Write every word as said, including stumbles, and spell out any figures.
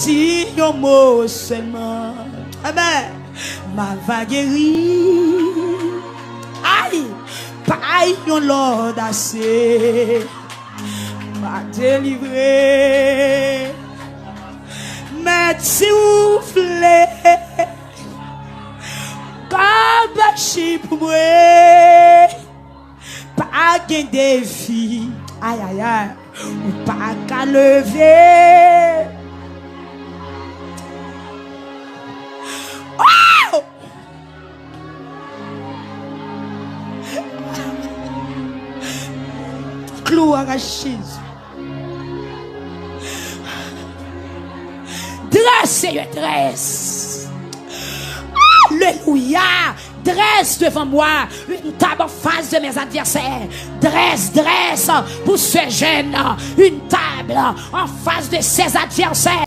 Si yon mo sèlman, amèn, m a va geri. Ay, pa yon lòd ase, m a delivre. Mèt, si w vle, kòb chi pou mwen. Pa gen defi, ayayay, ou pa ka leve. Oh! Gloire à Jésus. Dresse, Seigneur, dresse. Alléluia. Dresse devant moi une table en face de mes adversaires. Dresse, dresse pour ce jeune une table en face de ses adversaires.